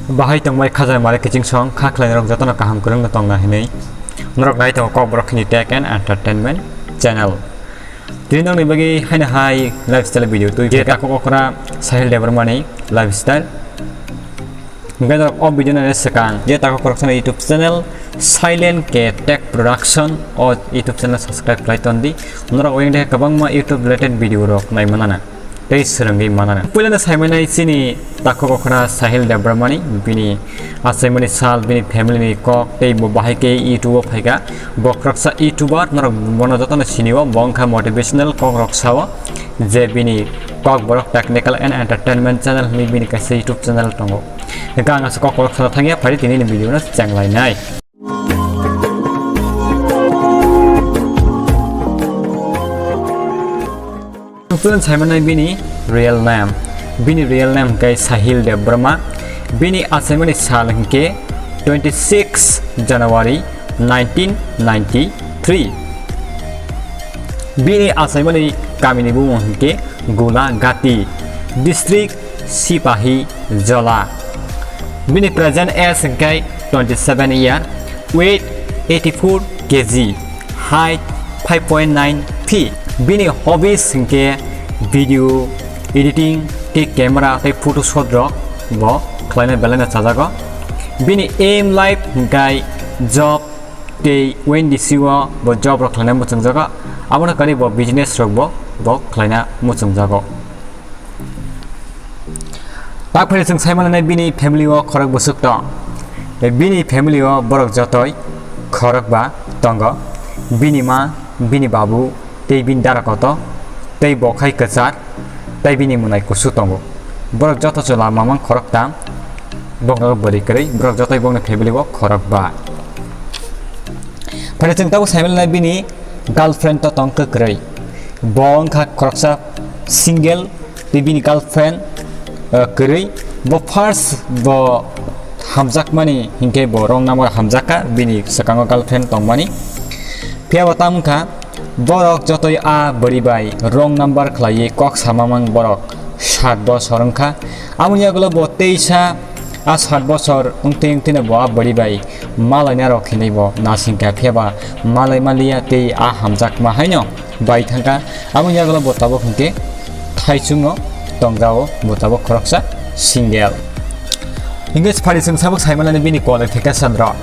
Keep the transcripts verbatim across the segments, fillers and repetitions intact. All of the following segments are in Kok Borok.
Bahai tongbai khajai mare kiching song kha khlai norok jotono kaham kwrwng no tongna hinwi norok nai tongo Kokborok Khini Tech and Entertainment Channel. Tini nokni bagwi haino hai lifestyle video twi je takhuk okra Sahil Debbarmani lifestyle. Hingke norok o video nai swkang je takhuk khoroksano YouTube channel Silent K Tech Production o YouTube channel subscribe khlai tondi. Norok oyang de kwbangma YouTube related video rok nai manana tei swrwngwi manana. Puilano saimanai chini takhuk okra Sahil Debbarmani, bini achaimani sal, bini family ni kok tei bo bahai khe YouTube o phaikha. Bo khoroksa YouTuber, norok bono jotono sinio, bo wngkha motivational kok rok sao je bini Kokborok Technical and Entertainment Channel hinwi bini kaisa YouTube channel tongo. Hingke ang aswk kok khoroksa thangya phari tini ni video no chenglainai. Tukulan saimanai bini real name. Bini real name hingke Sahil Debbarma. Bini achaimani sal hingke twenty six January nineteen ninety three. Bini achaimani kamini bumung hingke Gulagati, district Sipahi Jola. Bini present age hingke twenty seven year, weight eighty four K G, height five point nine feet. Bini hobbies hingke video editing tei camera tei photo shoot rok bo khlaina belai no chajago. Bini aim life hingke job tei N D C o bo job rok khlaina muchungjago. Abono kari bo business rok bo, bo khlaina muchungjago. Tak phai chwng sai manai bini family o khorok bwswk tong. Bini family o borok jotoi khorok ba tongo. Bini ma, bini babu, tei bini dara koto, tei bo khai kwchar, tei bini mwnai kusu tongo. Borok joto chwla mamang khorok tam, bokno bwrwi kwrwi, borok jotoi bokni family o khorok ba. Phai chwng tabuk sai manai bini girlfriend to tong kwkrwi. Bo wngkha khoroksa single tei bini girlfriend, uh, kwrwi. Bo first bo hamjakmani hinkhe bo wrong number hamjakha bini swkango girlfriend tongmani. Phiya bo tamo wngkha borok jotoi a bwrwi bai wrong number khlaiwi kok samamang borok sat bosor wngkha. Aboni yagulo bo teisa a sat bosor wngtwi wngtwino bo a bwrwi bai malaina rok hinwi bo nasingkha, phiya ba malai maliya tei a hamjakma haino bai thangkha. Aboni yagulo bo tabuk hinkhe thaichungo tongjao, bo tabuk khoroksa single. Hinkhe phari chwng sabuk sai manani bini qualification rok.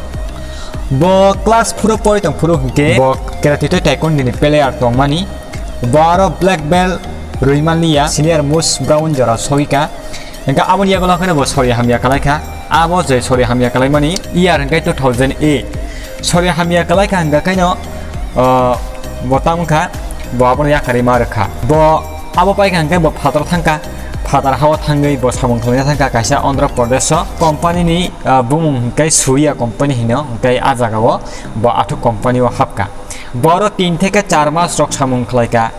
Bo class four o pori tong phuru hinkhe bo karate tei taekwondo ni player tongmani. Bo aro black belt rwimaliya senior most brown jora sogika. Hinkhe aboni yagulo kheno bo sori hamya kalaikha. Abo je sori hamya kalaimani year hinkhe two thousand eight. Sori hamya kalaikha hinkhe kaino, uh, bo tamo wngkha, bo abono yakarwi ma rwkha. Bo abo paikha hinkhe bo phataro thangkha. Phatar hao thangwi bo samung khlaina thangkha kaisa Andhra Pradesh o company ni, uh, bumung hinkhe Surya company hino, hinkhe a jagao bo athuk company o hapkha. Bo aro tin theke char mas rok samung khlaikha.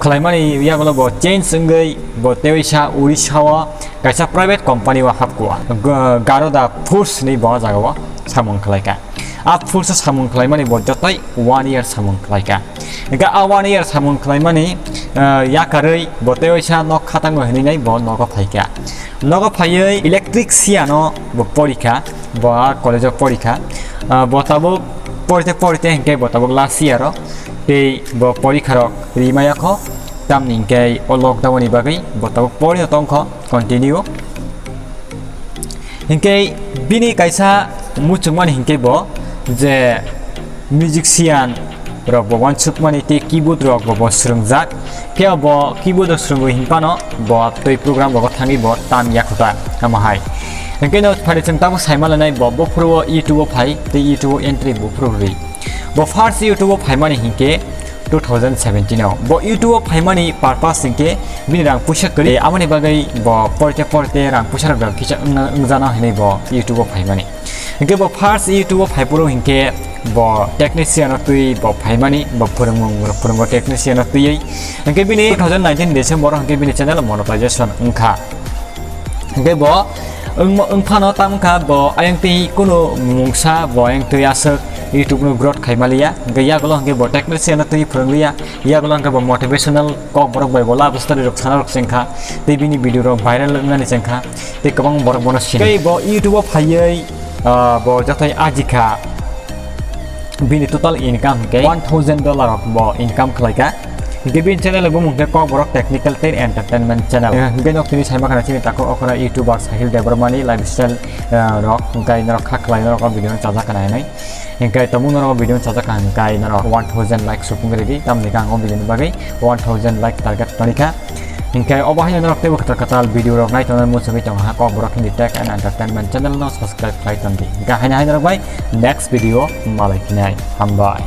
Khlaimani yagulo bo change wngwi bo teisa Odisha o kaisa private company o hapkha. G-, Garuda Foods ni bo jagao samung khlaikha. A Foods o samung khlaimani bo jotoi one year samung khlaikha. Hinkhe a one year samung khlaimani, eh, yakarwi bo teisa nok khatango hinwi nai bo nogo phaikha. Nogo phaiwi electrician o bo porikha, bo a college o porikha. Ah, bo tabuk porite porite hinkhe bo tabuk last year o tei bo porikha rok rimaya kho, tamni hinkhe o lockdown ni bagwi bo tabuk porino tongkho continue. Hinkhe bini kaisa muchungmani hinkhe bo je musician rok bo wansukmani tei keyboard rok bo, bo swrwngjak. Phiya bo keyboard rok swrwngwi hinphano bo tei program rogo thangwi bo tam yakhuta amo hai. Hinkhe no phari chwng tabuk sai malanai bo buphuru o YouTube o phai tei YouTube o entry buphuru rwi. Bo first YouTube o phaimani hinkhe two thousand seventeen o. Bo YouTube o phaimani purpose hinkhe bini rang puisa kwrwi, amoni bagwi bo porite porite rang puisa rok kisa wngna, wngjana hinwi bo YouTube o phaimani. Hinkhe bo first YouTube o phaiphuru hinkhe bo technician o twi bo phaimani, bo phwrwngmung rok phwrwngo technician o twiwi. Hinkhe bini two thousand nineteen December o hinkhe bini channel monetization wngkha. Hinkhe bo wngmo-, wngphano tamo wngkha bo ayang twi kunu mungsa bo ayang twi aswk YouTube no growth khai maliya, hingke yagulo hingke bo technician no twi phwrwng liya, yagulo hingke bo motivational kok borok bai bo love story rok sana rok chengkha, tei bini video rok viral nani chengkha, tei kwbang borok bono sini. Tei bo YouTube o phaiwi, ah, bo jothai ajikha, bini total income hingke one thousand dollar rok bo income khlaikha. Hingke bini channel bo mungkhe Kokborok Technical tei Entertainment Channel. Hingke nok tini saima khana chini tako okora YouTuber Sahil Debbarmani lifestyle, ah, rok, hingke norok kha khlai norok o video no chajak khana hinwi. Hingke tabuk norok o video no chajak kha hingke norok one thousand like supung ridi, tamni khe ang o video ni bagwi one thousand like target toni kha. Hingke obo haino norok teibo kwtal kwtal video rok nai tongnai muchungwi tongo ha Kokborok Hindi Tech and Entertainment Channel no subscribe khlai tondi. Hingke haino haino rok bai next video malai khinai. Hambai.